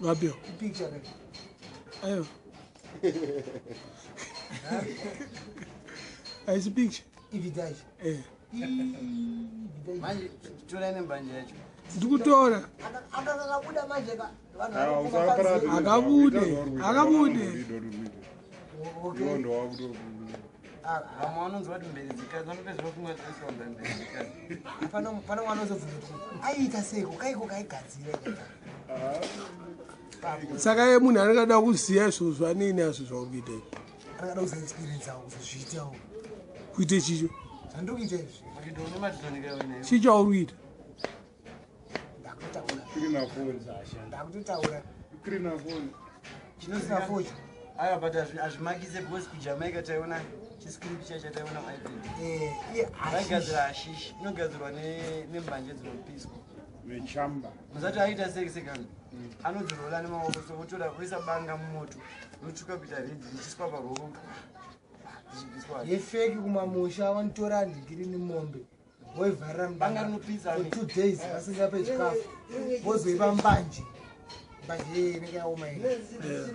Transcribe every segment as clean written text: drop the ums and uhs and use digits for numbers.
Vapio. Picture kai. Aiwa. Haisi picture. Ividage. Eh. Ividage. Manje torai nembanje yacho. Ndikutora. Akakabuda manje ka vanhu Ah, vari usaparade. kumapanzi. Akabude, akabude. Okay. Iwo ndowakuto. Ah, Vamwe vanonzwa kuti mberi dzikadzi vanopedzisira kufunga kuti vaiswa mberi dzikadzi. Pane mwana ozobvunza kuti aiita seiko kaiko kaigadzira ikaka. Saka iye munhu anenge ada kuziva izvozvo anei nazvo zvauri kuita izvi. Anenge ada kuzoexperiencewo kuzozviitawo. Kuite chicho. Zvandiri kuita izvi. Kuti une matizoni kai wena. Chii chauri kuita? Ndakutotaura. 3 na 4. Ndakutotaura. 3 na 4. Chinozina focha. Aiwa but hazvimakise because kuJamaica taiona chiscript chiya chataiona muiPad. Eh, iye Vaigadzira hashishi inogadzirwa nembanje dzinopiswa. Vechamba. Musati aita sekisekani anodzirola nemaoko so votora voisa banga mumoto rotsvuka kuita redhi richiswa paruoko dzichipiswa. Yefeki kumamusha vanotora ndigiri nemombe voivharira Banga rinopisa. for 2 days vasingape chikafu, vozoipa mbanje. Mbanje yeye inenge yaoma iyi,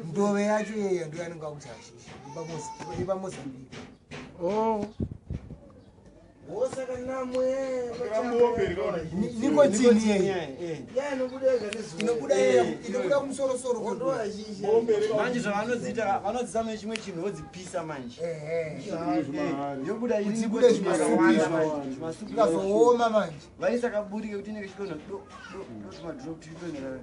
ndove yacho yeya ndo yanenge akuti hashishi ipa Mozambique. Oh. Nicotine yeye inobuda yeya, inobuda kumusorosoro. Manje zvavanodziita, vanodzisa mune chimwe chinhu vodzipisa manje. Yobuda iri Dzibude nicotine zvimasupu. yakawanda manje, zvimasupu. Ikazooma manje. Vaisa kaburi kekuti inenge ichidonha do do do tumadrop tuchidonhera.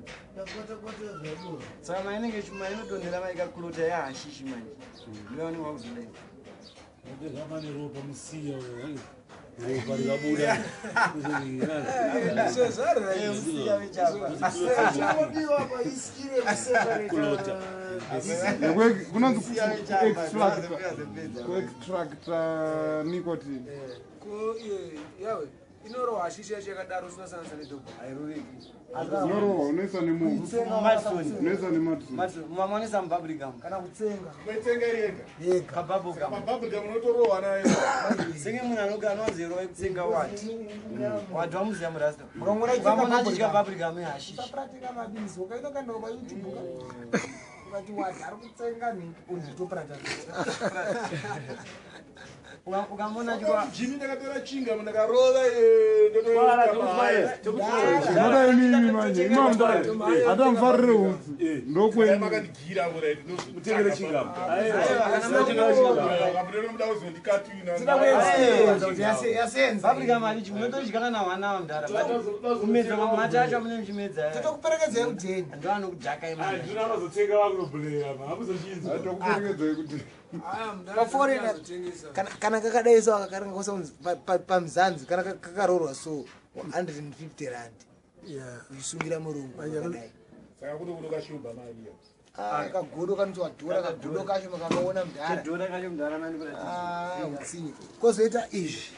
Saka mainenge mainodonhera maikakulota yahashishi manje ndoyavanenge vakuzodai. Zvamane ropa musiya uyo. Ropa rikabuda. Musiya vechapa. Kulota. Kunonzi Musiya vechapa. kuextracta nicotine. Ko iye yawe inorohwa hashishi yacho yakadaro usinasanganisa nedhobha? Hairoveki. Unorohwa, unoisa nemungu. Madison. Unoisa nemadison. Mamanisa mububblegum. Kana kutsenga. Kuitsenga iri yega. Yega. Kabubblegum. Mabubblegum unotorohwa nayo. Senge munhu anowanzi rova kutsenga wati wati wamuziya murasta. Mukamona achitsenga Ukamona achidya bubblegum. bubblegum yehashishi. Usapratika mabhizi ukaenda ukaenda paYouTube ukati wati ari kutsenga unzitoprata. Ukamona achikwa Jimi ndakatora chinga ndakarova. Zvinoda imimi manje. Imamudai. Hatamufarire utsi. Ndokwenyu. Makandigira Mutengere chingamu. Muda kuzondikatwina. Yasenza. Bubblegum arichi unotodya kana wana mudhara, but kumedza mate acho amune muchimedza. Totokuperekedzai kudheni. Ndo anokudhaka imanje. Ndina vanozotenga vakunobhuleya hamuzochinzwa. Hatokuperekedzai kuti. Paforeigner kana kakadai so akakaranga kosaunzi pamuzanzi kana kakarorwa so 150 rand. Uchisungira murungu kakadai. Saka kuti unokashumba mari iyo. Ah, kagodo kanoti wadhora kagodo kacho makakaona mudhara. Chedhora kacho mudhara mandikuratidza. Ah, utsinye. Kwozoita izvi,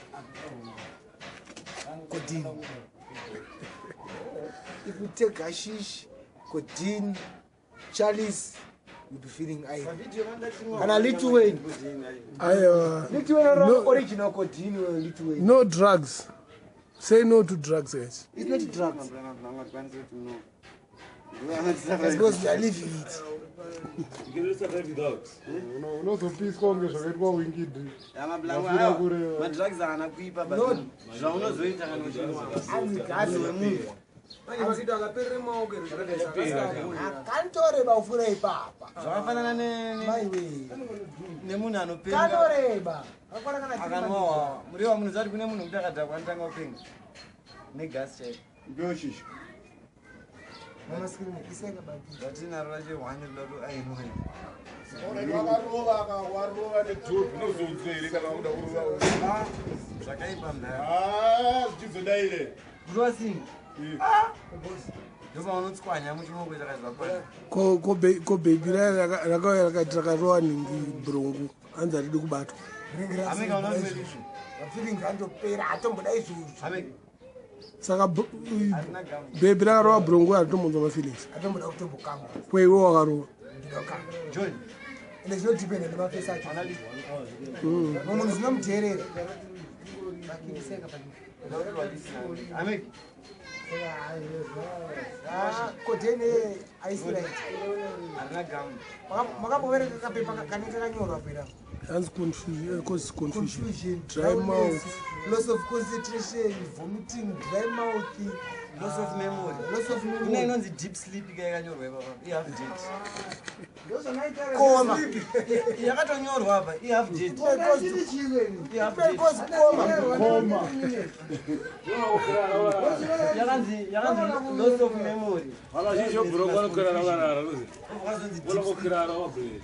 codeine. If you take hashish, codeine, chalice, you'll be feeling iron. Kana Little Wayne. Aiwa. Little Wayne. No. Original codeine, Little Wayne. No drugs. Say no to drugs, guys. It's not drugs. It's because we are living it. You can survive without. Unozopiswa kunge zvakaitwa Winky D. Ndafira kureva. Madrugs haana kuipa, but No. zvaunozoita kana uchinwa. Hanzi gasi wemunhu. Manje vakuita akaperere maoko ero zvakadai. Kantoreba ufura ipapa. Zvakafanana Maiwe. nemunhu anopenga. Kanoreba kakwana kana Akanwa wawa muriwa munhu zati kune munhu wekuti akadhakwa anotanga kupenga negasi chaipo. Mbeo shisha. Mama screen iseka baki. Zvatinaro racho hwani rinoda kuti ainwa. Wakarova warova nedhobhi unozonzwa here kana wakuda kurova? Zvakaipa mudhara. Ah, zvichizodaire. Kurova singi ndopaunotswanya muchimoko chakazvakwana. Ko bhebhi raya rakauya rakati rakarova nhingi bhurungu, hanzi haridi kubatwa. Ameka unomelizvo. Mafeelings andopera atomboda izvozvo. Ameka. Saka Harina gamu. bhebhi rakarova bhurungu haritombonzwa mafeelings? Atomboda kutombokangwa. Kweiwe wakarova? Ndinokanga. John. Ende zvinodhipenda nemafesi acho. Mumwe munhu zvinomuteerera. Baki iseka baki. Ameka. Kodeni aisiraiti. Harina gamu. Makamboverenga kapepa kanenge kakanyorwa pera. Hanzi confusion, cause confusion. Confusion, Dry drowsiness, mouth. Loss of concentration, vomiting, dry mouth, Loss of memory. Loss of Kune memory. inonzi deep sleep ka yakanyorwa ipapa. I-half dead. Coma. Yakatonyorwa apa, i-half dead. I-half dead. Cause coma. Koma. Yakanzi loss of memory. Vazhinji vebhurongo vanokwirara vakarara. Wakazonzi deep sleep. Vanokwirara vabhureyi.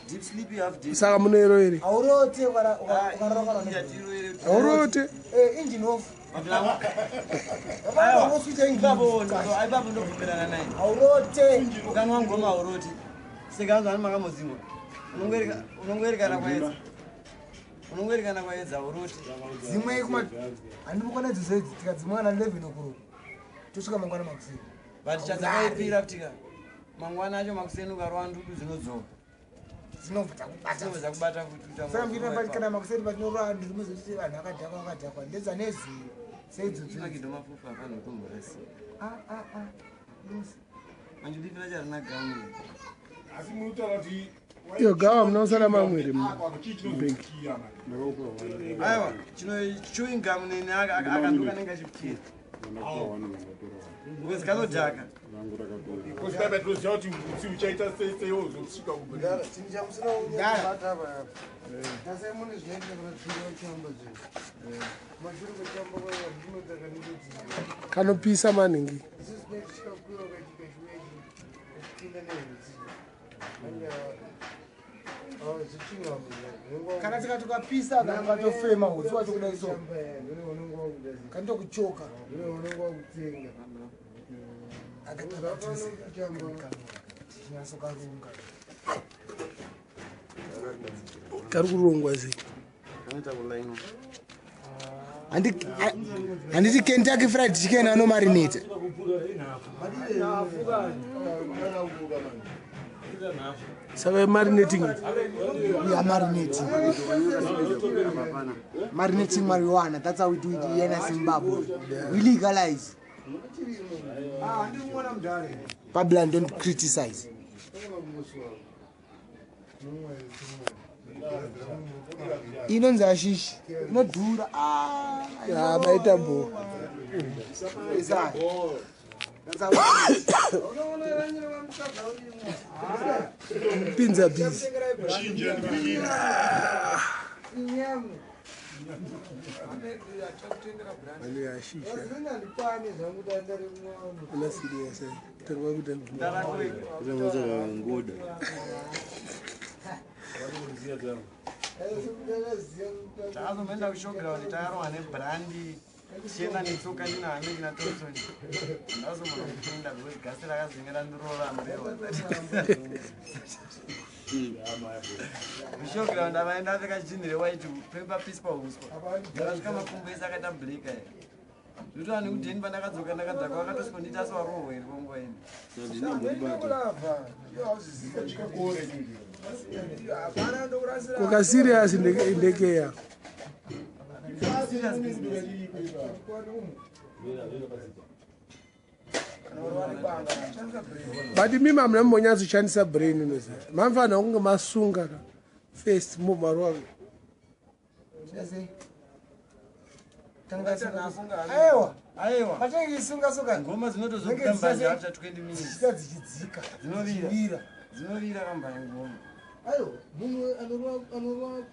Deep sleep i-half dead. Saka munoiro iri. Haurote ukarara. Yatiro Haurote. Engine off. Aiwa. Woswitcha engine. Ipapo ipapo ndobvumirana naye. Haurote. Ukanwa ngoma hauroti. Saka hanzi ani makambodzingwa. Unongoerekana kwaedza. Unongoerekana kwaedza hauroti. Dzimwe kuma handimukona dzizo idzi tikadzimwa na 11 o'clock. Tosvika mangwana makuseni. But chadzakaipira kutika mangwana acho makuseni ukarova ndudu dzinodzoka. Dzinobva dzakubata. Dzinobva dzakubata futi kuita Saka mchina pati kana makuseni patinorova ndimuzoti vanhu vakadhakwa vakadhakwa ndedza nezuro seidzodzo. Magido mafufu hapana kutomborasiya. Ah ah ah. Loose. Manje bipi racho harina gamu. Asi munotaura kuti Iyo gawa munosara mamwe ere chii chinozokiya mani. Ndakaupa one. Aiwa, chino chewing gum nene akandoka nenge achipfira. Ndakapuwa one, ndakatora one. Because kanodhaka. Rangu rakapera. Because dai patinoziva kuti utsi uchaita sei sei wozosvika kubhureki. Chinhu chamusina kunyanya apa tasai mune zvinoitika kana tsviro vachiamba zvinhu mashure kwechamba kwainotaka nendodzi Kanopisa maningi. isusu tinenge tichikakwira ukaitika chiuya chipinda nehutsi Kana tikati ukapisa kana ukatofema hutsi wacho kudai so. Kandokuchoka. unenge wakutsenga Tichinyatsokarunga. Kari kurongwa sei. Kanoita kulainwa. Handiti Kentucky Fried Chicken anomarinate. Saka marinating. We are marinating. Marinating marijuana. That's how we do it here in Zimbabwe. We legalize. Babylon don't criticize. Inonzi hashish. Inodhura. Ah, Ya maita bho. Isai. That's how we do it. Pinza busy. Chinja ndikuchini. Vanhu yashisha. handikwane zvangu danda remwana Una serious. Tanga kuita. Ngoda. Takazomboenda kushowground takarohwa nebrandi tichienda netsoka ndina Hameki naThompson. Ndazomona kupinda because gasi rakazenge randirova mbewa. Kushowground avaenda apfeka jinhi rewhite pepa piswa uswa. Ndakasvika makumbo ese akaita black aya. Zvekuti vanhu kudheni pandakadzoka ndakadhakwa vakatosvika asi warohwa here kwanguva ino. Kuka serious ndekeya. Serious business. But imi hamuna mumbonyatsoshandisa brain inoziva. Mamufanira kunge masunga ka. First mumarwa. Aiwa. Aiwa. Patinenge isunga soka. Ngoma dzinotozobuda mbanje after 20 minutes. Dzichita dzichidzika. Dzinovira. Dzichivira. Dzinovira kambanje ngoma. aiwa munhu anorova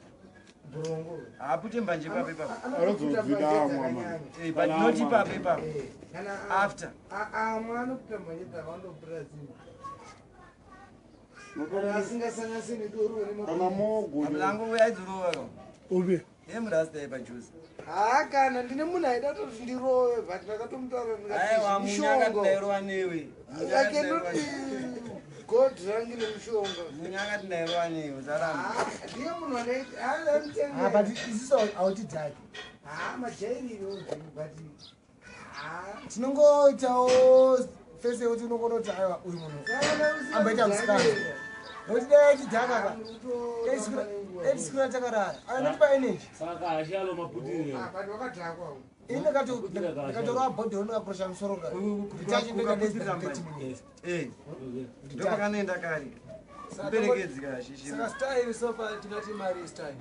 bhurongo Haapute mbanje ipapo ipapo. Anozodzida amwa mani. Eh, but not ipapo ipapo. kana After. amwe anoputa mbanje dzakawandopura dzimwe kana asingasanganisi nedoro Kana mogo. Mlango uya aidzorova ka. Upi? Yemurasta yepajuzi. haa kana ndine munhu aida toti ndirove but ndakatomutaura Aiwa munya akati ndikati ndairova newe. Munya akati ndairova akenoti newe. god rangi nemushonga Munya akati ndairova newe zaramba. ndiye munhu Ah, but isusu hautidhaki. haa majairiro but Tinongoitawo fese yekuti unongona kuti aiwa uyu munhu amboita musikana. Nokuti dai achidhaka ka. Dai tisikura takarara. Anotipa energy. Saka hashi alo maputire. but wakadhakwa. Ini ndakatorwa bhodhoro ndikakurosha musoro ka. Nditachi ndoita less than 30 minutes. Eh. Ndopakanoenda kare. Muperekedzi kashishi. Saka style so far tingati mari style.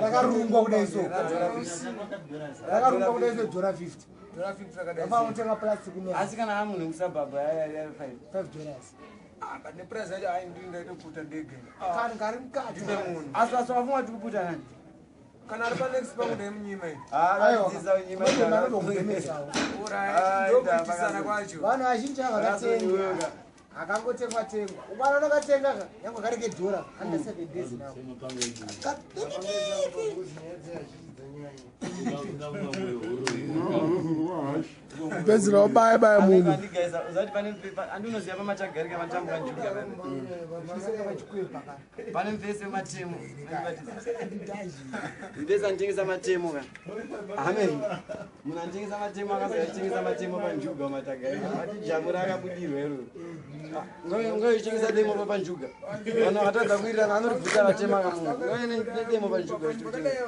Rakarungwa kudai so. Rakarungwa kudai so dhora 50. Dhora 50 rakadai. Afana kutenga plastic uno. Asi kana amunhu kusabhabha yaya 5. 5 dollars. Ah, but neprice yacho ai ndini ndaitoputa ndege. Kani kari mukati. Asi asi wafunga kuti kuputa nani? Kana ari panext pangu ndaimunyima ini. Ah, vadzidzisa unyima. Alright, ndokuitisana kwacho. Vanhu vazhinji havakatenga. Akangotengwa tengwa. Ukwana unakatenga ka nyangwe kari kedhora under 7 days now. Kupedzera wabaya baya munhu. Uzati pane andinoziva pamachagarika matambo kanjuga. Pane mfesi wematemo. Mfesi anotengesa matemo ka. Amen. Munhu anotengesa matemo akazotengesa matemo panjuga matagarika. Ati jamu rakabudirwa iro. Ungayochengesa demo pa panjuga. Vanhu vakatadza kuwirirana anoribvuta ratema kamunhu. Ungave nedemo panjuga uchitotengesa.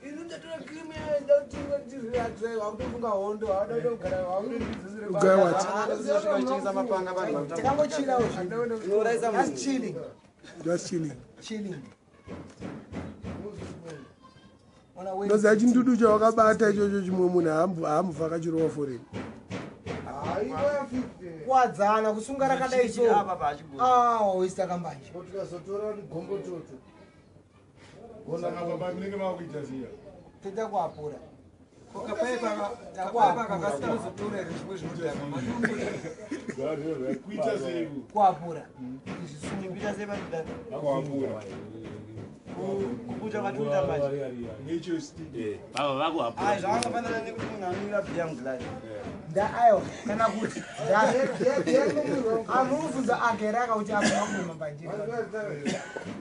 Ini ndatora cream yayo ndakutenga ndizviradze wakutofunga hondo hauda kugara wakutondidzosere. Ugaya wati. Anozosvika achitengesa mapanga vanhu vakutamba. Takangochillawo Unourayisa munhu. That's chilling. Just chilling. Chilling. Ndoziva chindudu chawakabata ichocho chimwe munhu haambofa akachirova foreign. Kuwadzana kusunga rakadai so. Apa paachigona. Ah, wawaista kambanje. Tikazotora gombo toto. Saka baba munenge makuita ziya. Toita kuapura. Kapaipa kakasikazotora here zvimwe zvinodhaka. Kuita sei? Kuapura. Kuita sei padhaka? Kuapura. Kuputa kwatikuita manje. Necho stick. Baba vakuapura. Ai zvakafanana nekuti munhu anonwira bhiya muglass. Nda aiwa kana kuti amubvunza agere akauti akuma kubhema mbanje.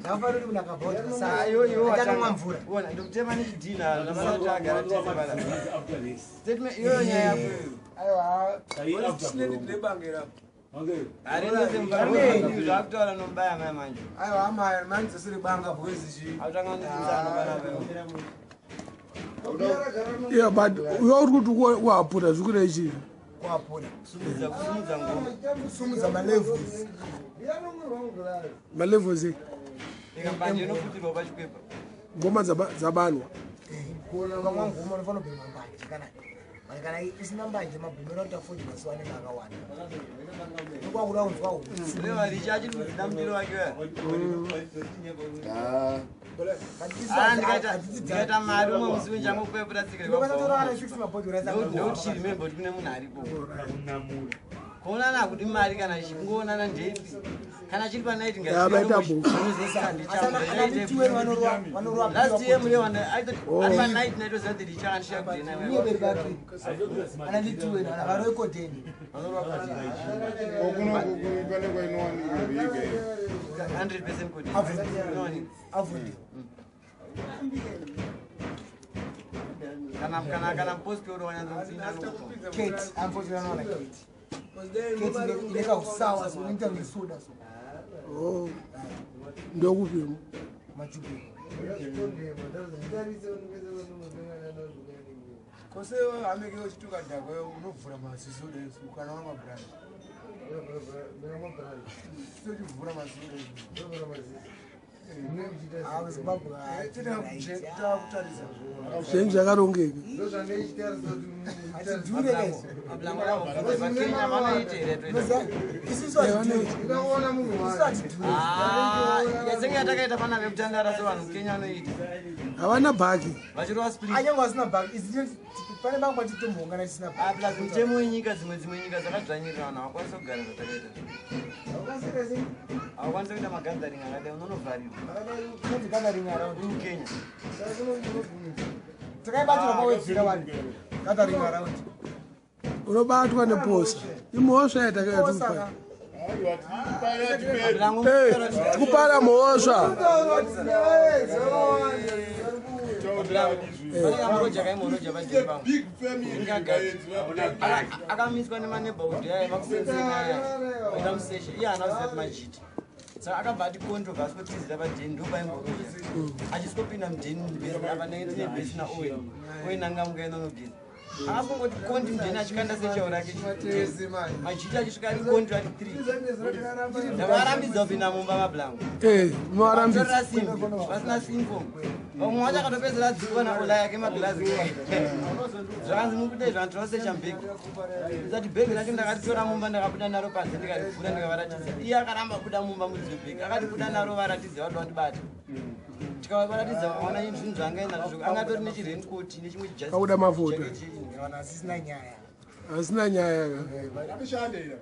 Zvakafanira kuti munhu akabva kuti achanomwa mvura. Ona ndokutema nechidhina ndamana kuti agara tese pala. Statement iyoyo nyaya yako iyoyo. Aiwa. Ndebangera. Harendese mubaya zvakutaura nomubaya maya manje. Aiwa amaya mandidzosere banga because chi. Akutanga kundidzidzana panapa. Yeah, but iwe uri kuti kuapura zvikurei chii? Kuapura. Kusumudza kusumudza ngoma. Kusumudza malevels. Malevels ei? Ika mbanje inoputirwa pachikwepa. Ngoma dzabanwa. Ukamwa ngoma unofanira kubhema mbanje kana kana isina mbanje mabhemero anoita 40 mazuva anenge akawanda. Nokwakuda kunzwa hutsi. Reva richi achiri kudzida mudiro wake weya. Ah, ndikaita mari umwe musi wenchangokwepura tsika Ndokwanisa kutora kana 6 mabhodhoro ndokuti chiremembe kuti kune munhu aripo. Kuonana hakudi mari kana chi kungoonana ndeipi. Kana chiri panaiti Ya, baita bhuku. Last year mune vanhu aitoti ari panight naitoziva kuti richi akandishiya kudhena. Unyeberi vake. Ana nditiweni ana varoikodheni. Kuno pane kwainowanikwa riga iyo. 100% kuti. Inowanikwa. Avhundi. Kana kana kana post uri wanyanzomupinda nokupa. Kate, unfortunately anowana Kate. Kate ine kausawa so inoita kunge soda so. Oh. Ndokupi? Machupe. Kose hameke uchituka dhaka unovhura maziso dai kana wamwa brand. Tochivhura maziso dai. Ah, Zimbabwe. Takutarisa. Zvinhu zvakarongeka. Hatidhure guys. Vakenya vanoita here toita. Isusu hatidhure. Isusu hatidhure. Ah, yatenge yatakaita pana vekutandara sevanhu Kenya vanoita. Havana bhaki. Vachirova split. Anyangwe asina bhaki. Isi pane bangu patitomboungana tisina Ah, bhaki. plus mutemo wenyika dzimwe dzimwe nyika dzakadzvanyirira vanhu havakwanisi kugara zvatakaita. Havakwanisi kuita magathering akadai unonovharirwa. Inonzi gathering around. Uri Kenya. Takaibatira pawedzera vanhu. Gathering around. Unobatwa neposa. Imhosva yatakayatupa. Kupara mhosva. Akamiswa nemaneighborhood aya emakusenzeni aya aita museshe iye haana kuziva kuti majiti. Saka akabva ati kondo vasikotizira padheni ndopaimborira achiswopinda mudheni mubhesi apa ndenge tine bhesi naowen. Owen anga mukaenda unogeza, akasongoti kondi mudheni achikanda sechao rake. Majiti achisvika ari kondi ari 3, ndavarambidza kupinda mumba mablango. Muvarambidza. Vatorera simbi vasina sinfom. Vamwe vacho akatopedzera dzikwa naola yake magirazi. Zvakanzi mukude zvanhu tinosecha bhegi. Ndati bhegi racho ndakaritora mumba, ndakabuda naro panze, ndikarivhura, ndikavaratidza. Iye akaramba kubuda mumba muridzi webhegi. Akati buda naro varatidze, vada vandibata. Tikavaratidza, vakaona zvinhu zvaangaenda nazvo. Angatori nechiraincoat nechimwe Kauda mafoto. Vanhu asisina nyaya. Asina nyaya ka. Anoshanda ira.